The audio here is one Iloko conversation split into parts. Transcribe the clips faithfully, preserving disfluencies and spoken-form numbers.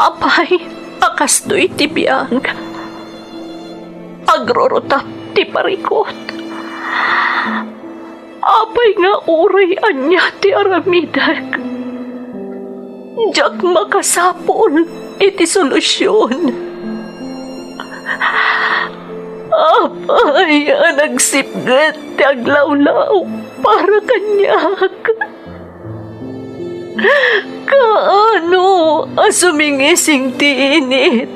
Apay a kastoy ti biag? Agrurutap ti parikut. Apay nga uray ania ti aramidek, diak makasapul iti solusion. Apay a nagsipget ti aglawlaw para kaniak? Kaano a sumingising ti init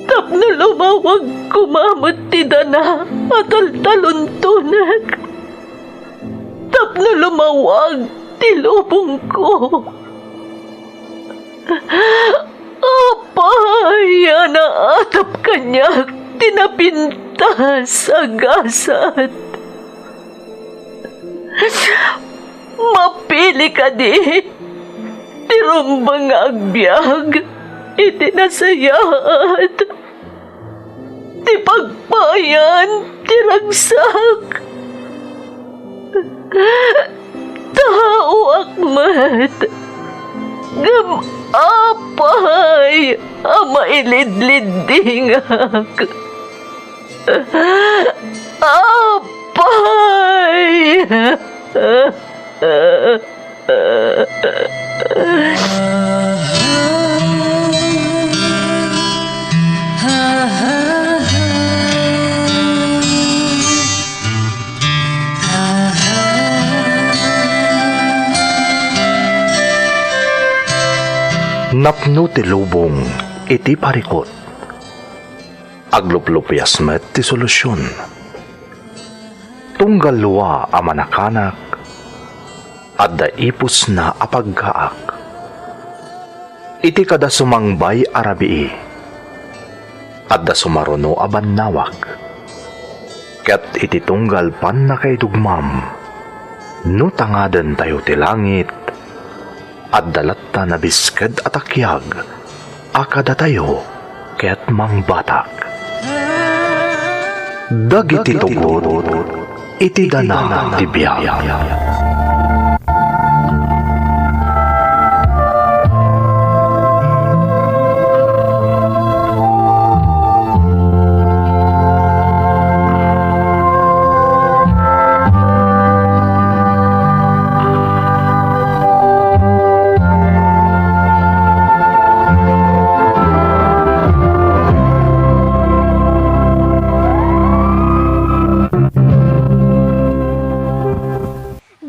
tapno lumawag koma met ti dana a taltaluntonek? Tapno lumawag ti lubongko. Apay a naatap kaniak ti napintas a gasat? Mapili kadi ti rumbeng nga agbiag iti nasayaat ti pagpayan ti ragsak. Taoak met, ngem apay a mailidliddingak? Apay! Napno ti lubong iti parikut. Agluplupias met ti solusion. Tunggal lua a manakanak, adda ipusna a paggaak. Iti kada sumangbay a rabii, adda sumaruno a bannawag. Ket iti tunggal pannakaidugmam, no tangadentayo ti langit, adda latta nabisked a takiag a kadatayo ket mangbatak. Dagiti tugot iti dana ti biag.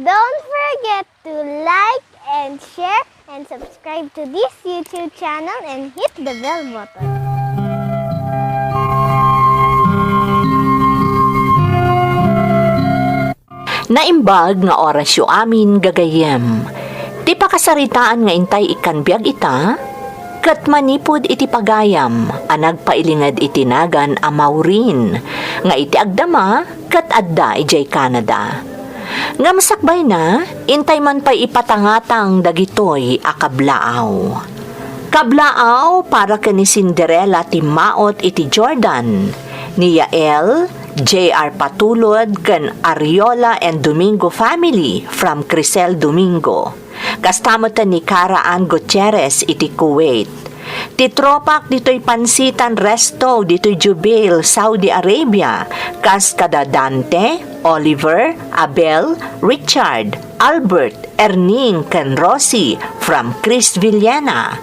Don't forget to like and share and subscribe to this YouTube channel and hit the bell button. Naimbag nga orasyo amin, gagayyem. Ti pakasaritaan nga intay ikkan biag ita, ket manipud iti pagayam a nagpailinged iti nagan a Maureen nga iti agdama ket adda idiay Canada. Ngem sakbayna, intay man pay ipatangatang dagitoy a kablaaw. Kablaaw para ken ni Cinderella Timmaot iti Jordan, ni Yael, J R Patulod, ken Ariola and Domingo family from Crisel Domingo. Kasta met ni Cara Ann Gutierrez iti Kuwait. Ti tropak ditoy Pansitan Resto ditoy Jubail, Saudi Arabia, kas kada Dante, Oliver, Abel, Richard, Albert, Erning, ken Rosie from Chris Villena.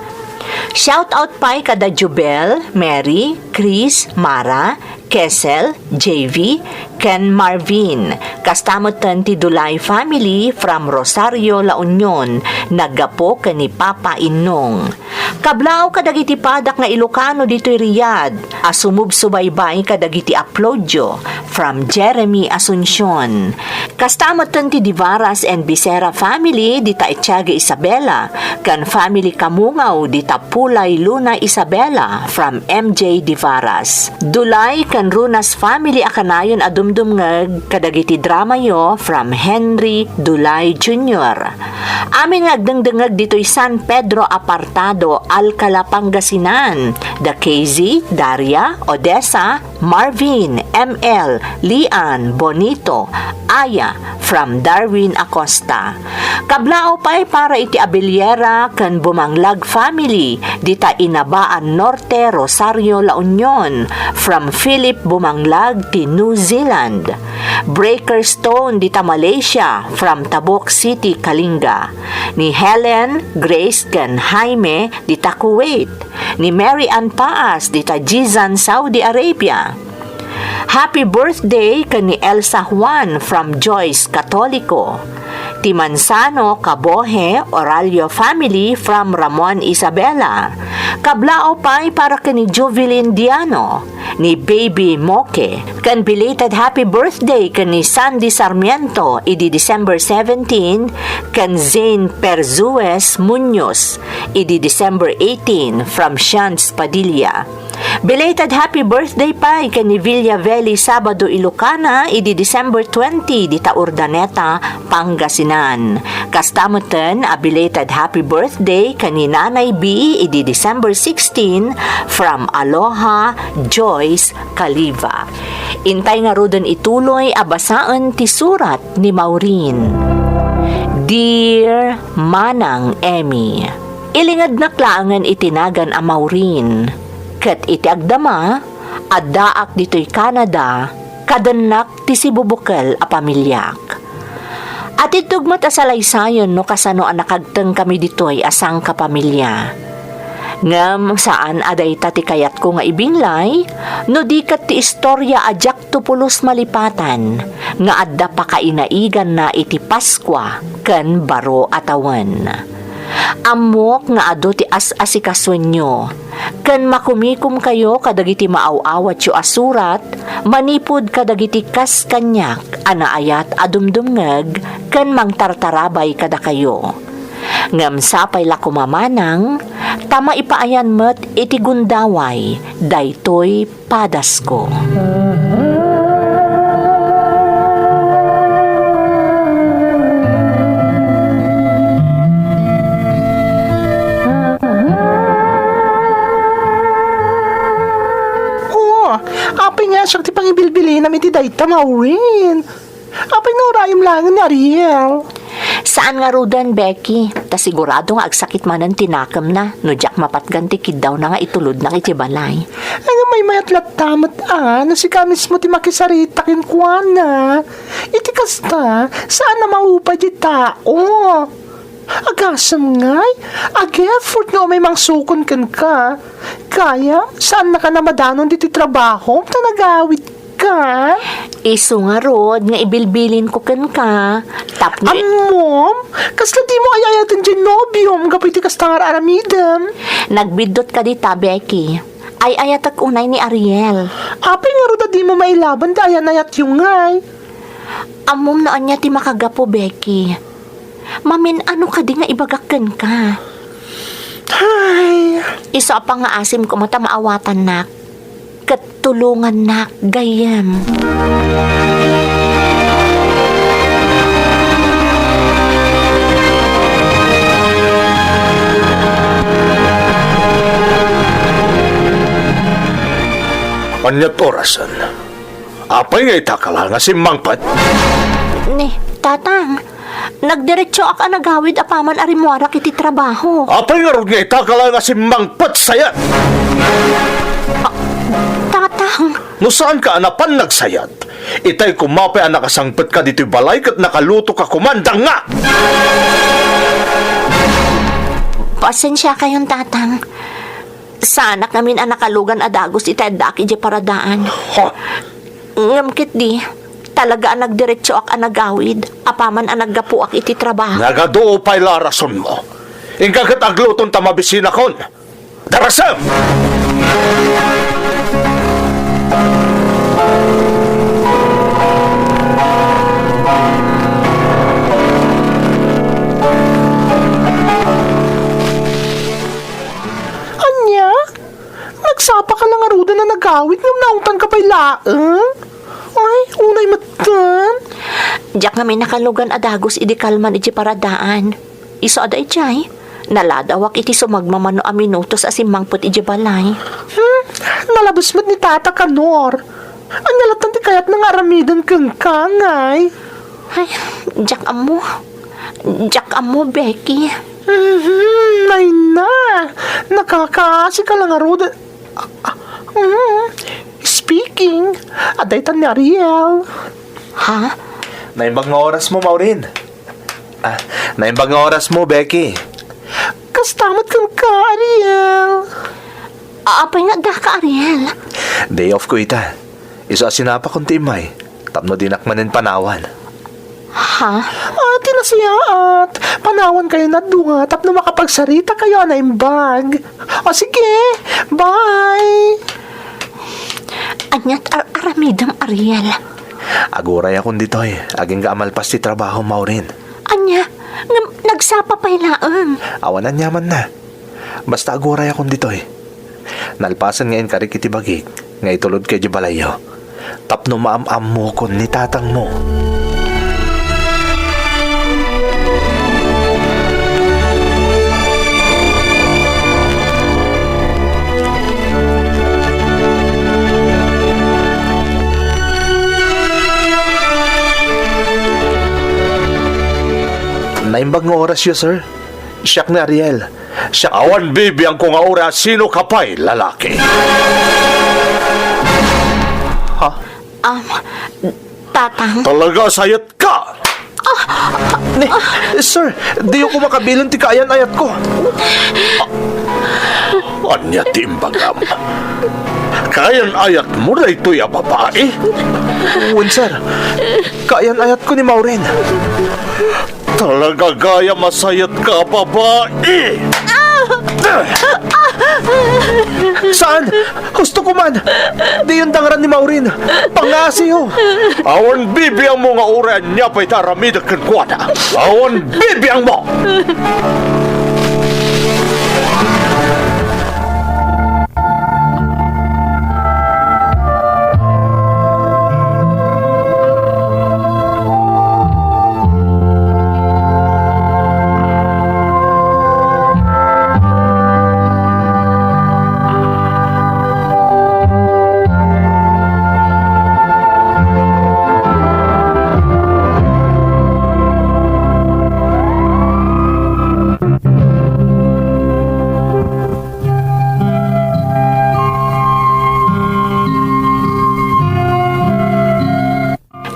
Shout out pay kada Jubel, Mary, Chris, Mara, Kessel, J V, ken Marvin. Kasta metten ti Dulay family from Rosario, La Union, naggapu ken ni Papa Innong. Kablaaw kadagiti padak nga Ilocano ditoy Riyadh a sumubsubaybay kadagiti uploadyo from Jeremy Asuncion. Kasta metten ti Divaras and Bisera family dita Etiaga Isabela, ken family Kamungaw dita Pulay Luna Isabela from M J Divaras. Dulay ken Runas family a kanayon a dumdumngeg kadagiti dramayo from Henry Dulay Junior. Amin nga agdengdengngeg ditoy San Pedro Apartado, Alcala, Pangasinan, da Casey, Daria, Odessa, Marvin, M L, Lian, Bonito, Aya, from Darwin Acosta. Kablaaw pay para iti Abellera ken Bumanglag family, dita Inabaan Norte, Rosario, La Union, from Philip Bumanglag ti New Zealand. Breaker Stone dita Malaysia, from Tabuk City, Kalinga. Ni Helen, Grace, ken Jaime dita Kuwait. Ni Mary Ann Paas dita Jizan, Saudi Arabia. Happy birthday ken ni Elsa Juan from Joyce Catolico. Ti Manzano, Kabohe, Oralio family from Ramon Isabela. Kablaaw pay para ken ni Jovelyn Diano, ni Baby Moke, ken belated happy birthday ken ni Sandy Sarmiento idi December seventeen, ken Zane Perzues Muñoz idi December eighteen from Shans Padilla. Belated happy birthday pay ken ni Villa Veli Sabado Ilocana idi December twenty dita Urdaneta, Pangasinan. Kasta metten a belated happy birthday ken ni Nanay B idi December sixteen from Aloha Joyce Caliva. Intay ngaruden ituloy a basaen ti surat ni Maureen. Dear Manang Emmy, ilingednak laengen iti nagan a Maureen. Ket iti agdama, addaak ditoy Canada, kadennak ti sibubukel a pamiliak. Atiddog met a salaysayen no kasano a nakagtengkami ditoy a sangkapamilia. Ngem saan a dayta ti kayatko nga ibinglay, no di ket ti istoria a diakto pulos malipatan nga adda pakainaiganna iti Paskua ken baro a tawen. Ammok nga adu ti as-asikasuenyo, ken makumikomkayo kadagiti maaw-awatyo a surat manipud kadagiti kas kaniak a naayat a dumdumngeg ken mangtartarabay kadakayo. Ngem sapay la koma manang ta maipaayan met iti gundaway daytoy padasko. Oh, apay nga siak ti pangibilbilinam iti dayta, Maureen? Apay nga urayem laengen ni Ariel? Saan ngaruden, Becky. Ta sigurado nga agsakit manen ti nakemna no diak mapatgan ti kiddawna nga itulodnak iti balay. Ay, nga maymayat latta met, a, no sika mismo ti makisarita kenkuana. Iti kasta, saan a maupay ti tao. Agasem ngay, ag-effort nga umay mangsukon kenka. Gayam, saannaka a madanon ditoy trabahom ta nagawidka. Isu ngarud nga ibilbilinko kenka, tapno i- Ammom, kasla dimo ay-ayaten diay nobiom gapu iti kasta nga ar-aramidem? Nagbiddut kadi ta, Becky. Ay-ayatek unay ni Ariel. Apay ngarud a dimo mailaban ti ayan-ayatyo ngay? Ammom no ania ti makagapu, Becky. Mamin-ano kadi nga ibagak kenka? Ay. Isu a pangngaasim koma ta maawatannak ket tulongannak gayyem. Ania ti orasen? Apay nga itaka la nga simmangpet? Ni, Tatang, nagdiretsoak a nagawid apaman a rimmuarak iti trabaho. Apay ngarud nga itaka la nga simmangpet sayat? Ah, Tatang. No saanka a napan nagsayat, itay koma pay a nakasangpetka ditoy balay ket nakalutoka koma, danga! Pasensiakayon, Tatang. Saanak ngamin a nakalugan a dagus iti addaak idiay paradaan. Ha? Ngem ketdi, talaga a nagdiretsoak a nagawid, apaman a naggapuak iti trabaho. Nagadu pay la a rasonmo. Inka ket agluton ta mabisinakon. Darasem! Ania? Nagsapaka la ngaruden a nagawid ngem naungtanka pay laeng? Ay, unay metten. Diak ngamin nakalugan a dagus idi kalman iti paradaan. Isu a daydiay, naladawak iti sumagmamano a minutos a simmangpet idiay balay. Hmm, nalabes met ni Tata Kanor. Ania latta ti kayatna nga aramiden kenka, ngay? Ay, diak ammo. Diak ammo, Becky. Mhm, nay na. Nakakaasi ka la ngarud. Ah, ah, mm, speaking, adda itan ni Ariel. Ha? Naimbag nga oras mo, Maureen. Ah, naimbag nga oras mo, Becky. Kasta met kenka, Ariel. Apay nga addaka, Ariel? Day off ko ita. Isu a sinapakon ti immay tapno dinak manen panawan. Ha? Ah, ti nasayaat. Panawankayon a dua tapno makapagsarita kayo a naimbag. O sige, bye! Aniat ar-aramidem, Ariel? Agurayakon ditoy, agingga a malpas ti trabaho, Maureen. Ania? Ngem nagsapa pay laeng. Awan aniamanna. Basta agurayakon ditoy. Nalpasen nga inkarik iti bagik nga itulodka idiay balayyo tapno maam-ammokon ni tatangmo. Naimbag nga orasyo, sir. Siak ni Ariel. Siak. Awan bibiangko nga uray a sinoka pay lalaki. Ha? Um, Tatang? Talaga, sayatka! Ni, sir, diyo ko makabilen ti kaayan-ayatko. Ania ti imbagam? Kaayan-ayatmo daytoy a babai? Wen, sir. Kaayan-ayatko ni Maureen. Talaga gayam a sayatka a babai! Saan? Husto ko man! Diyon dangran ni Maureen! Pangngasiyo! Awan bibiangmo nga uray ania pay ti aramidek kenkuana! Awan bibiangmo!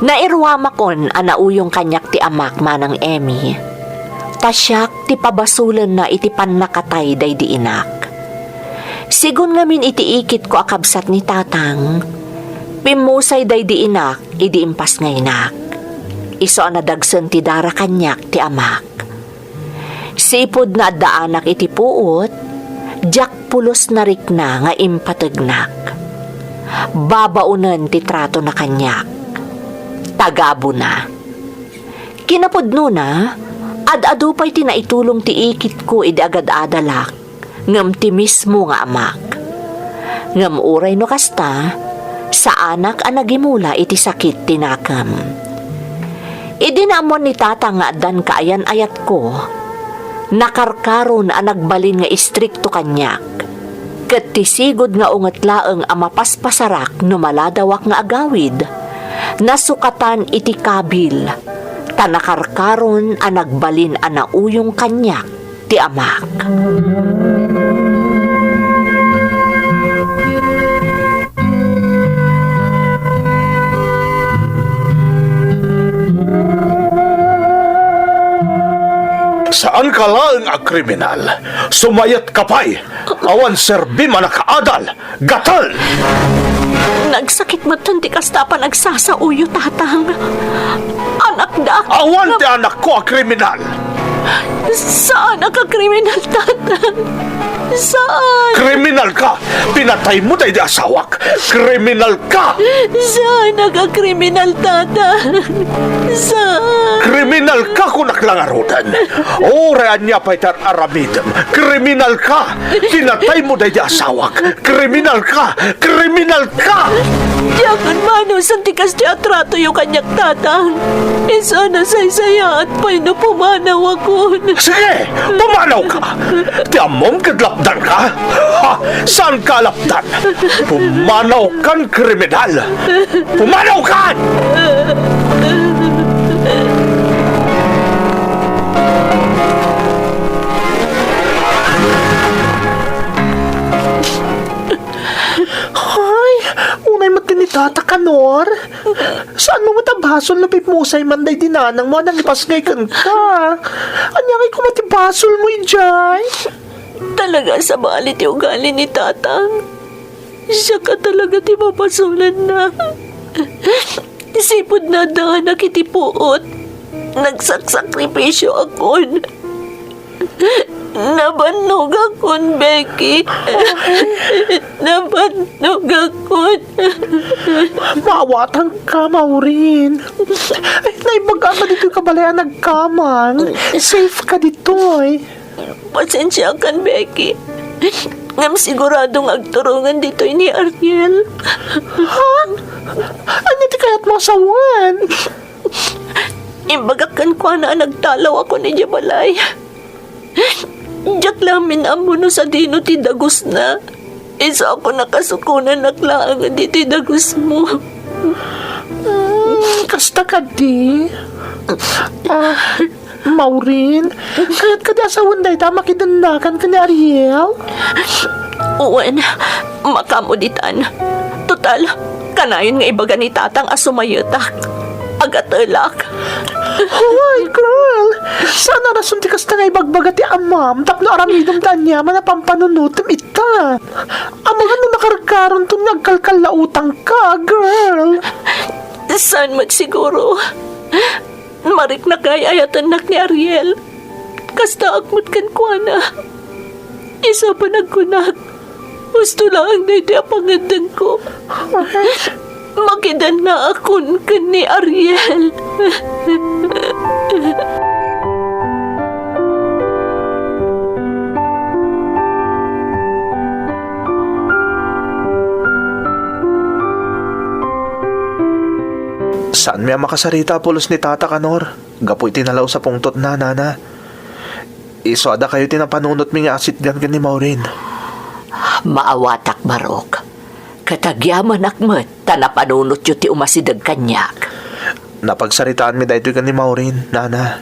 Nairuamakon a nauyong kaniak ti amak, Manang Emmy, ta siak ti pabasolenna iti pannakatay daydi inak. Sigun ngamin iti ikitko a kabsat ni Tatang, pimmusay daydi inak idi impasngaynak. Isu a nadagsen ti dara kaniak ti amak. Sipud naaddaanak iti puot, diak pulos narikna nga impategnak. Babaonen ti tratona kaniak. Tagabuna. Kinapudnona, ad-adu pay ti naitulong ti ikitko idi agad-adalak. Ngem ti mismo nga amak. Ngem uray no kasta, saanak a nagimula iti sakit ti nakem. Idi naammuan ni Tatang nga addan kaayan-ayatko, nakarkaron a nagbalin nga istrikto kaniak, ket ti sigud nga unget laeng a mapaspasarak no maladawak nga agawid, nasukatan iti kabil, ta nakarkaron a nagbalin a nauyong kaniak ti amak. Saanka laeng a kriminal. Sumayatka pay. Awan serbim a nakaadal. Gatel! Nagsakit metten ti kasta a panagsasauyo, Tatang. Anakdak. Awan ti anakko a kriminal. Saanak a kriminal, Tatang. Saan? Kriminal ka! Pinataymo daydi asawak! Kriminal ka! Saanak a kriminal, Tatang. Saan? Kriminal ka, kunak la ngaruden. Uray ania pay ti ar-aramidem, kriminal ka! Pinataymo daydi asawak! Kriminal ka! Kriminal ka! Diakon manusan ti kas ti a tratoyo kaniak, Tatang. Isu a nasaysayaat pay no pumanawakon. Sige, pumanawka. Ti ammom ket lapdanka. Ha, saanka a lapdan? Pumanawkan, kriminal. Pumanawkan! Ay, unay met ken ni Tata Kanor. Saanmo met a basol no pimmusay man daydi nanangmo a nangipasngay kenka? Ania ngay koma ti basolmo idiay? Talaga a sabali ti ugali ni Tatang. Siak a talaga ti mabasolenna. Sipud naaddanak iti puot, nagsaksakripisioakon. Nabannogakon, Becky. Nabannogakon. Maawatanka, Maureen. Ay, naimbag ka ditoy kabalay a nagkamang. Safe ka ditoy. Pasensiakan, Becky. Ngem sigurado nga agturongen ditoy ni Ariel. Ha? Ania ti kayatmo a sawen? Imbagak kenkuana a nagtalawakon idiay balay. Diak laeng ammo no sadino ti dagusna. Isu a nakasukonanak laeng ditoy dagusmo. Hmm, kasta kadi? Ah, Maureen, kayat kadi a sawen dayta a makidennakan ken ni Ariel? Wen, makaammo ditan. Total, kanayon nga ibaga ni Tatang a sumayetak. Agatelak. Hoy, girl! Saan a rason ti kasta nga ibagbaga ti amam tapno aramidem ti aniaman a pampanunotem ita? Amangan no nakarkaronton nga agkalkallautangka, girl! Saan met siguro? Mariknak nga ay-ayatennak ni Ariel. Kastaak met kenkuana. Isu a panagkunak, husto laeng daytoy a pangngeddengko. Makidennaakon ken ni Ariel. Saanmi a makasarita a pulos ni Tata Kanor gapu iti nalaus a pungtotna, nana. Isu a dakayo ti napanunotmi nga asitgan ken ni Maureen. Maawatak, Barok. Ket agyamanak met ta napanunotyo ti umasideg kaniak. Napagsaritaanmi daytoy ken ni Maureen, nana.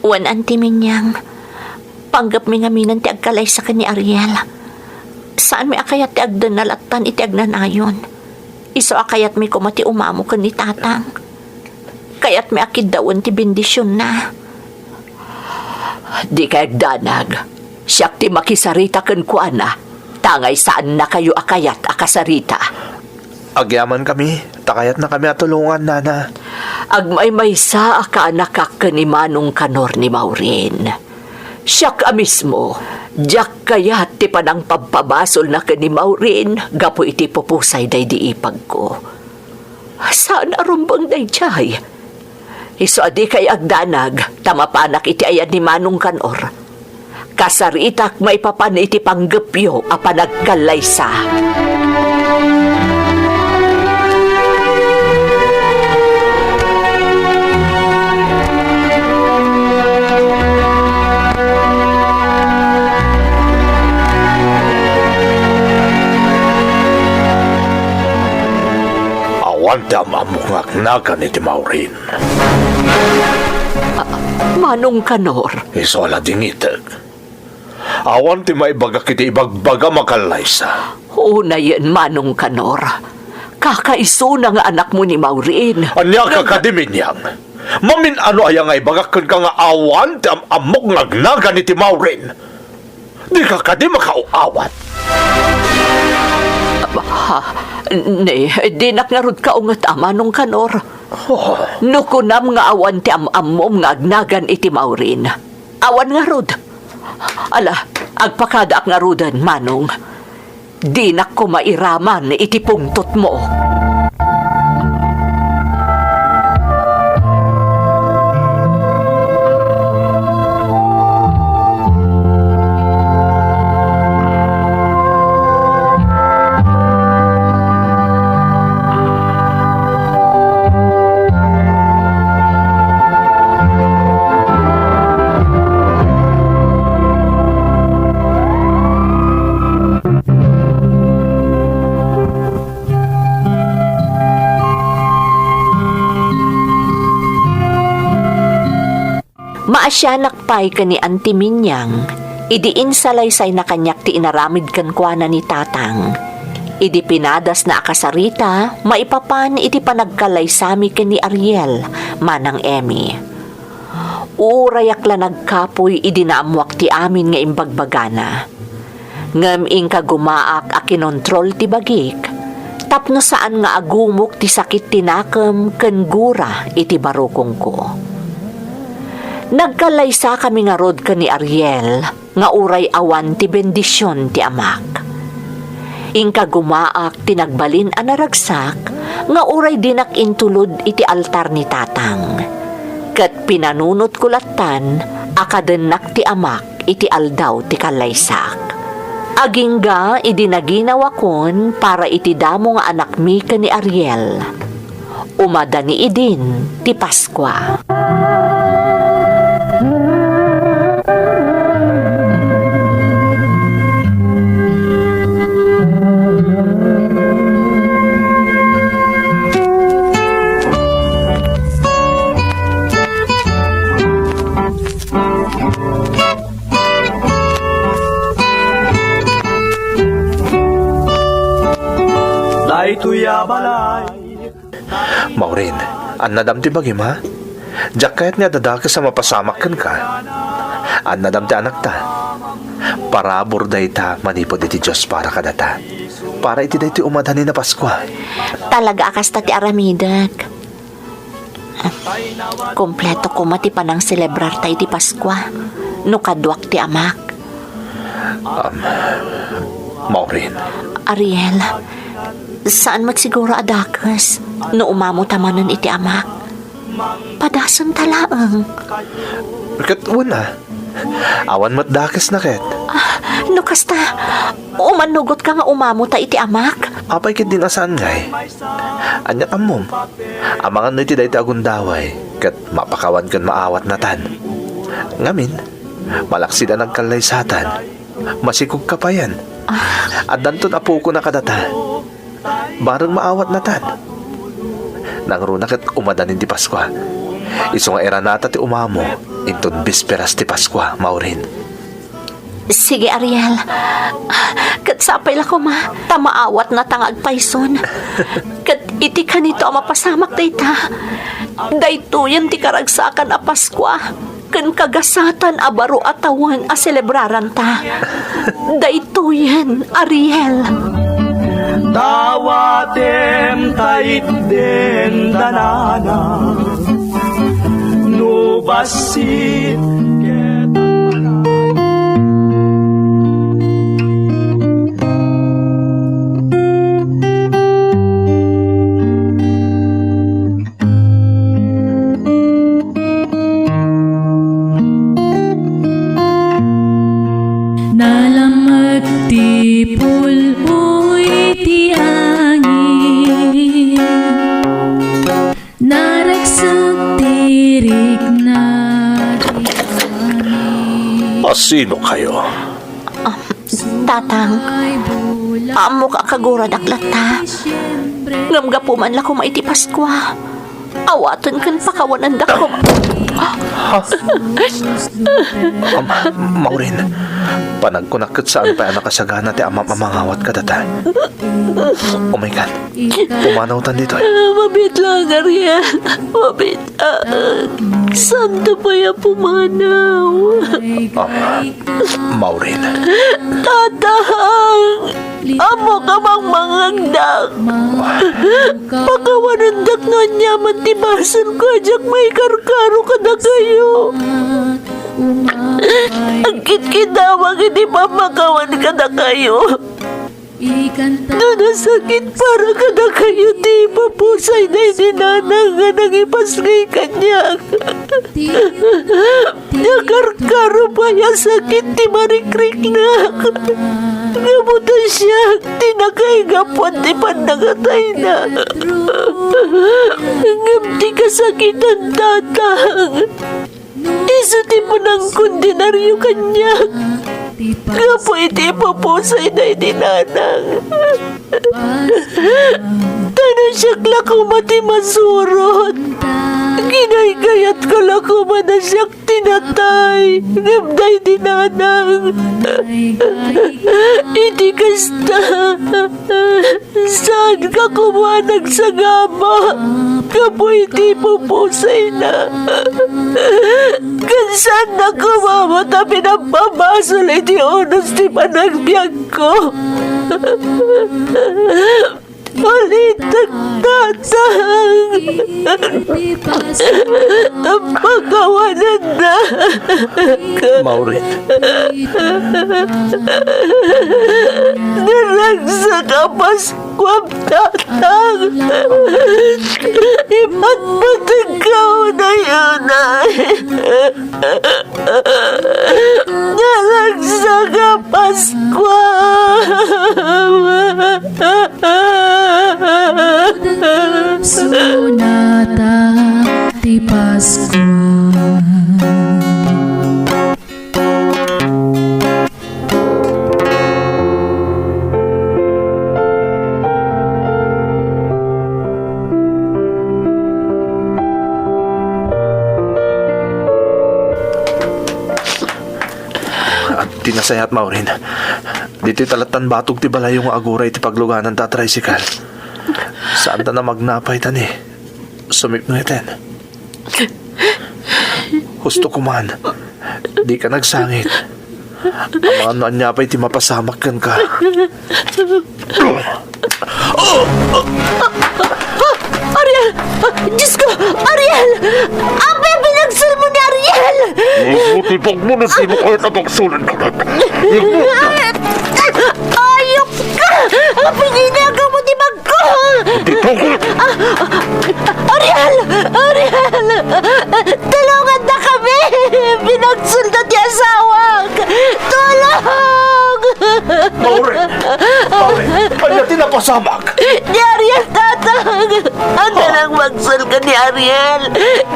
Wen, Auntie Minyang, panggepmi ngamin ti agkalaysa ken ni Ariel. Saanmi a kayat ti agdennal attan iti agnanayon. Isu a kayatmi koma ti umamo ken ni Tatang. Kayatmi a kiddawen ti bendisionna. Dikay agdanag. Siak ti makisarita kenkuana, tangay saannakayo a kayat a kasarita. Agyamankami, ta kayatnakami a tulongan, nana. Agmaymaysa a kaanakak ken ni Manong Kanor ni Maureen. Siak a mismo, diak kayat ti panangpabpabasolna ken ni Maureen gapu iti pupusay daydi ipagko. Saan a rumbeng daydiay. Isu a dikay agdanag, ta mapanak iti ayan ni Manong Kanor. Kasaritak maipapan iti panggepyo a panagkallaysa. Awan ti am-ammok nga agnagan iti Maureen. Ah, Manong Kanor. Isu a la dingitek. Awan ti maibagak iti ibagbagam a kallaysa. Unayen, Manong Kanor. Kakaisuna nga anakmo ni Maureen. Ania ka kadi, Minyang? Mamin-ano aya nga ibagak kenka nga awan ti am-ammok nga agnagan iti Maureen? Dika kadi makaaw-awat? Ha? Ni, dinak ngarud kaunget, Manong Kanor. Oh. No kunam nga awan ti am-ammom nga agnagan iti Maureen, awan ngarud. Ala, agpakadaak ngaruden, Manong. Dinak koma iraman iti pungtotmo. Siak pay ken ni Auntie Minyang, idi insalaysayna kaniak ti inaramid kenkuana ni Tatang. Idi pinadasna a kasarita, maipapan iti panagkallaysami ken ni Ariel, manang Emmy. Uurayak la nagkapuy idi naammoak ti amin nga imbagbagana. Ngem inkagumaak a kinontrol ti bagik, tapno saan nga agumok ti sakit ti nakem ken gura iti barukongko. Nagkallaysakami ngarud ken ni Ariel nga uray awan ti bendision ti amak. Inkagumaak ti nagbalin a naragsak nga uray dinak intulod iti altar ni Tatang. Ket pinanunotko lattan a kadennak ti amak iti aldaw ti kallaysak. Agingga idi naginawakon para iti damo nga anakmi ken ni Ariel. Umadani idin ti Paskua. Daytoy a balay. Maureen, annadam ti bagim, ha? Diak kayat nga adadakes a mapasamak kenka. Annadam ti anakta. Parabur dayta manipud iti Dios para kadata. Para iti daytoy umadani a Paskua. Talaga a kasta ti aramidek. Kompleto koma ti panangselebrarta iti Paskua no kaduak ti amak. Um, Maureen. Ariel, saan met siguro a dakes no umamota manen iti amak. Padasenta laeng. Ket wen a, awan met dakesna ket. Ah, no kasta, umanugotka nga umamota iti amak? Apay ketdin a saan ngay? Ania ammom? Amangan no iti daytoy a gundaway, ket mapakawan ken maawatnatan. Ngamin, malaksid a nagkallaysatan, masikogka payen. Ah. Addanton apokona kadata. Bareng maawatnatan. Nangruna ket umadanin ti Paskua. Isu nga iranata ti umamo inton bisperas ti Paskua, Maureen. Sige, Ariel. Ket sapay la koma, ta maawatnata nga agpayson. Ket iti kanito a mapasamak dayta, daytoyen ti karagsakan a Paskua ken kagasatan a baro a tawen a selebraranta. Daytoyen, Ariel. Dawatem ta itden danana, no bassit ket agparang. Nalamek ti pul-oy ti angin, naragsak ti rikna ti angin. Asino kayo? Ah, Tatang, ammok a kaguradak latta. Ngem gapu man la koma iti Paskua, awaten ken pakawanendak koma. Ha? Am, Maureen, panagkunak ket saan pay a nakasagana ti amam a mangawat kadata. Umaykan, pumanawtan ditoy. Ah, mabiit laeng, Ariel. Mabiit. Ah, santa pay a pumanaw. Ah, Maureen. Tatang! Ammok a mangmangngegdak. Pakawanendak no aniaman ti basolko a diak maikarkaro kadakayo. Agkitkidawak iti pammakawan kadakayo. No nasakit para kadakayo ti ipapusay daydi nanang nga nangipasngay kaniak, nakarkaro pay a sakit ti marikriknak. Gapu ta siak ti nakaigapuan ti pannakatayna. Ngem ti kasakitan, Tatang, isu ti panangkondinario kaniak gapu iti ipupusay daydi nanang. Ta no Siak la koma ti masurot. Ginaygayatko la koma a siak ti natay, ngem daydi nanang. Iti kasta, saanka koma a nagsagaba gapu iti pupusayna. Ken saanna koma met a pinagpabasol iti unos ti panagbiagko. Ulitek, Tatang. Pakawanennak. Maureen. Naragsak a Paskuam, Tatang. Ipatpategka unay-unay. Naragsak a Paskua. Sunata ti Paskua. Adda nasayaat, Maureen. Ditoy ta lattan batog ti balayo nga agura iti paglugananta a tricycle. Saanta a magnapay ta ni sumipnget. Husto koma, dika nagsangit. Amangan no ania pay ti mapasamak kenka. Ariel! Diyos ko! Ariel! Apay a binagsolmo ni Ariel? Ibutibagmo no dimo kayat a bagsolen. Ibut! Ayok ka! Apay nga inagawmo ti bagko? Dito! Ah, ah, Ariel! Ariel! Tulongannakami! Binagsolda ti asawak! Tulong! Maureen! Maureen! Ania ti napasamak? Ni Ariel, Tatang! Ania nang magsol ken ni Ariel?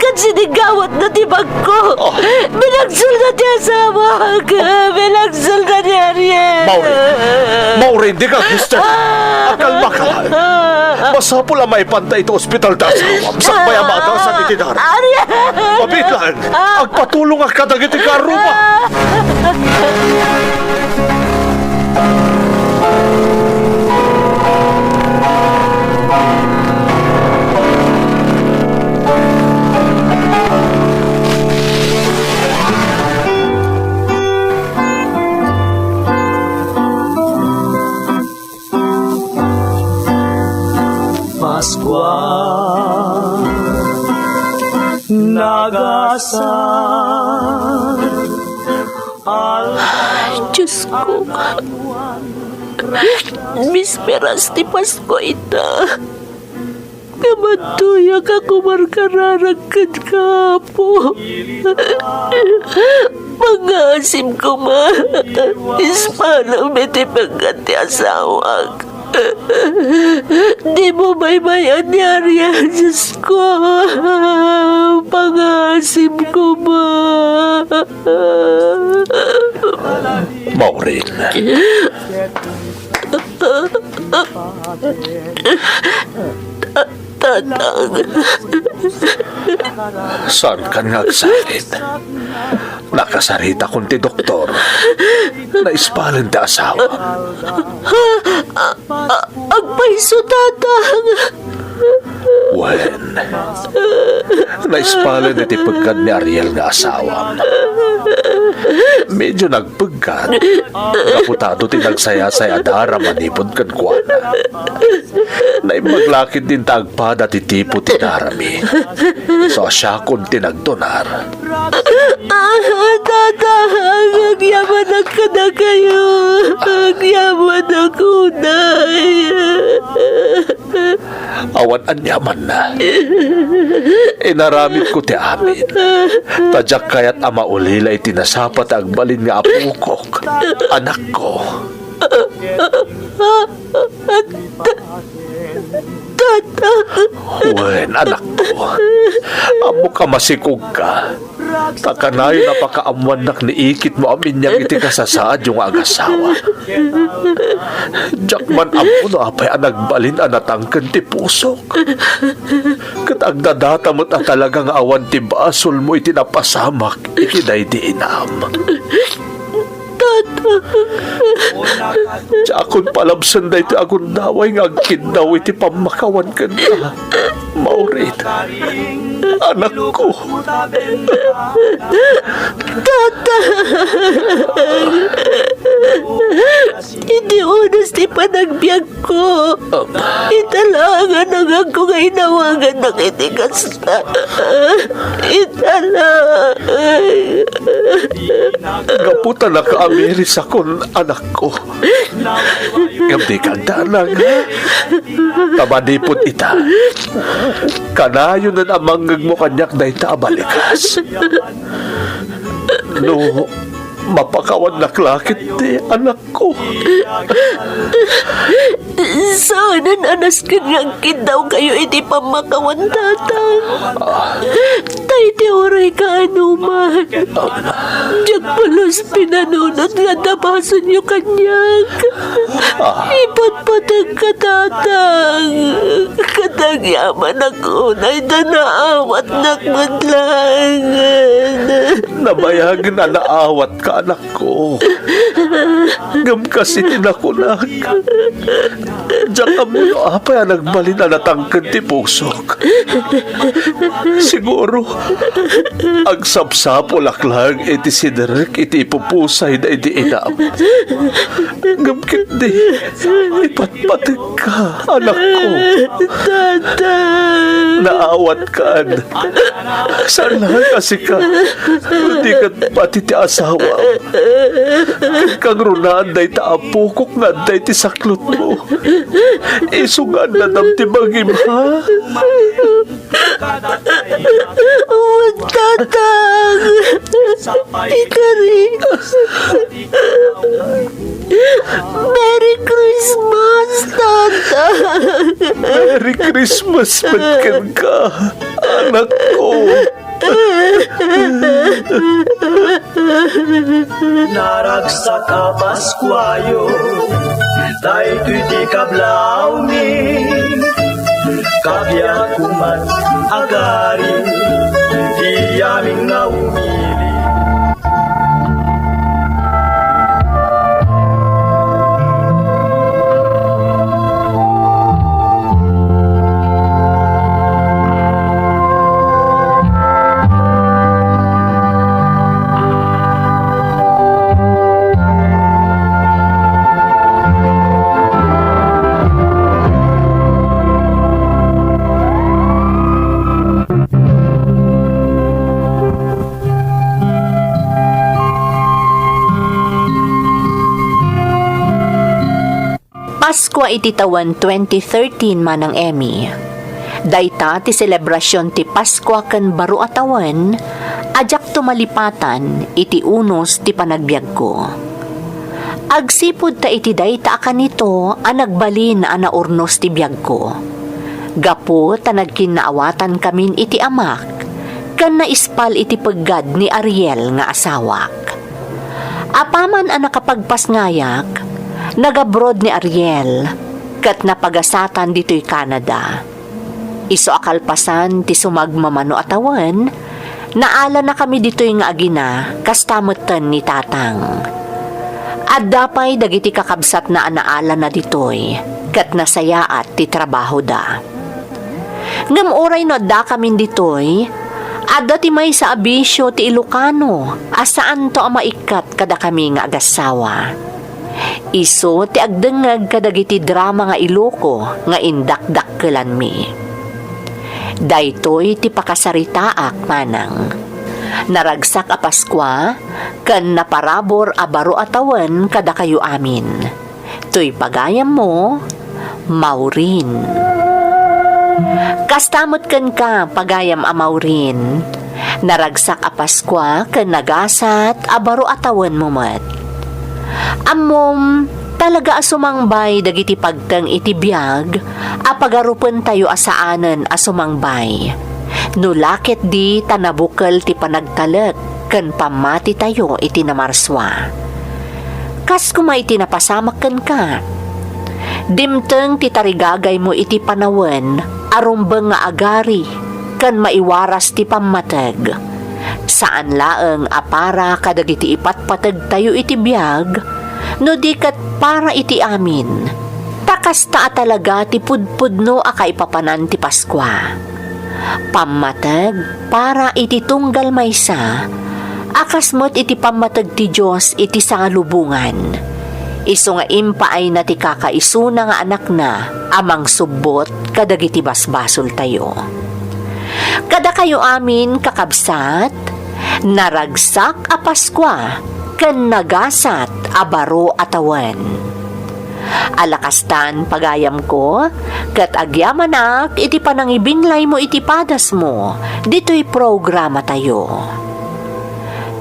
Ket siniggawatna ti bagko! Oh. Binagsolda ti asawak! Binagsolda ni Ariel! Maureen! Maureen, dika aghusto! Ah! Agkalmaka laeng! Ah! Masapul a maipanta iti ospital ti asawam sakbay a maadasan iti daram. Ariel! Mabiit laeng! Ah! Agpatulongak kadagiti karroma! Ah! Paskua, nagasat, aldaw. Ay, Diyos ko. Bisperas ti Paskua ita. Ngem adtoyak a kumarkararag kenka, Apo. Pangngaasim koma, ispalem iti pekkat ti asawak. Dimo baybay-an ni Ariel, Diyos ko. Pangngaasim koma. Maureen. Tatang. Saankan nga agsakit. Nakasaritakon ti doktor. Naispalen ti asawam. A-, a-, agpayso, Tatang. Wen, naispalen iti pekkat ni Ariel nga asawam. Medyo nagpekkat, gapu ta adu ti nagsayasayada manipud kenkuana. Naimbag la ketdin ta agpada ti tipo ti darami. So, siakon ti nagdonar. Ah, Tatang, agyamanak kadakayo. Agyamanak unay. Awan aniamanna. Inaramidko ti amin. Ta diak kayat a maulila iti nasapa ti agbalin nga apokok, anakko. Wen, anakko, ammok a masikogka, ta kanayon a pakaammoannak ni ikitmo a miniang iti kasasaadyo nga agasawa. Diak man ammo no apay a nagbalin a natangken ti pusok. Ket agdadata met a talaga nga awan ti basolmo iti napasamak iti daydi inam. Tata. Diakon palabsen daytoy a gundaway nga agkiddaw iti pammakawan kenka. Maureen, anakko. Tata. Iti unos ti panagbiag ko. Ita laeng a nangagko nga inawagannak iti kasta. Ita laeng. Gapu ta nakaamirisakon, anakko. Ngem dika agdanag, ha? Ta manipud ita, kanayonen a mangngegmo kaniak dayta a balikas. No mapakawannak la ketdi, anak ko. Saanen a nasken nga agkiddawkayo iti pammakawan, Tatang. Ta iti uray kaanoman, diak pulos pinanunot nga adda basolyo kaniak. Ipatpategka, Tatang. Ket agyamanak unay ta naawatnak met laengen. Nabayagen a naawatka, anak ko. Ngem kas iti nakunak, diak ammo no apay a nagbalin a natangken ti pusok. Siguro, agsapsapulak laeng iti siderek iti ipupusay daydi inam. Ngem ketdi, ipatpategka, anakko. Tata. Naawatkan. Saan laeng a sika, no di ket pati ti asawa. Ket kangrunaan dayta a pukok nga adda iti saklotmo. Isu nga annadam ti bagim, ha? Tatang! Ikari! Merry Christmas, Tatang! Merry Christmas met kenka, anak ko. Naragsak a Paskuayo, daytoy ti kablawmi. Kabiak koma, agari, ti amin nga umili. Paskua iti tawen twenty thirteen, Manang Emmy. Dayta ti selebrasion ti Paskua ken baro a tawen a diakto malipatan iti unos ti panagbiagko. Agsipud ta iti dayta a kanito a nagbalin a naurnos ti biagko. Gapu ta nagkinnaawatan kamin iti amak, ken naispal iti peggad ni Ariel nga asawak. Apaman a nakapagpasngayak, nagabroad ni Ariel, ket napagasatan ditoy Canada. Isu a kalpasan ti sumagmamano a tawen, naalanakami ditoy nga agina, kasta metten ni Tatang. Adda pay dagiti kakabsatna a naalana ditoy, ket nasayaat ti trabahoda. Ngem uray no addakamin ditoy, adda ti maysa a bisio ti Ilocano a saanto a maikkat kadakami nga agassawa. Isu ti agdengngeg kadagiti drama nga Iloco nga indakdakkelanmi. Daytoy ti pakasaritaak, Manang. Naragsak a Paskua ken naparabur a baro a tawen kadakayo amin. Toy pagayammo, Maureen. Kasta met kenka, pagayam a Maureen. Naragsak a Paskua ken nagasat a baro a tawenmo met. Ammom, Talaga a sumangbay dagiti pagteng iti biag a pagarupentayo a saanen a sumangbay. No la ketdi ta nabukel ti panagtalek ken pammatitayo iti namarsua. Kas koma iti napasamak kenka. Dimteng ti tarigagaymo iti panawen a rumbeng nga agari ken maiwaras ti pammateg. Saan laeng a para kadagiti ipatpategtayo iti biag, no di ket para iti amin. Ta kasta a talaga ti pudpudno a kaipapanan ti Paskua. Pammateg para iti tunggal maysa, a kas met iti pammateg ti Dios iti salubongan. Isu nga impaayna ti kakaisuna nga Anakna a mangsubbot kadagiti basbasoltayo. Kadakayo amin, kakabsat, naragsak a Paskua ken nagasat a baro a tawen. Ala kastan, pagayamko, ket agyamanak iti panangibinglaymo iti padasmo ditoy programatayo.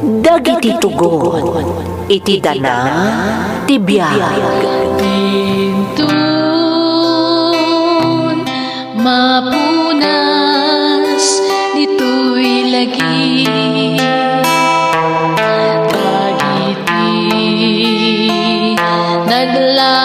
Dagiti tugon iti dana ti biag. Dinton mapunas ditoy lagi. Dagiti nagla-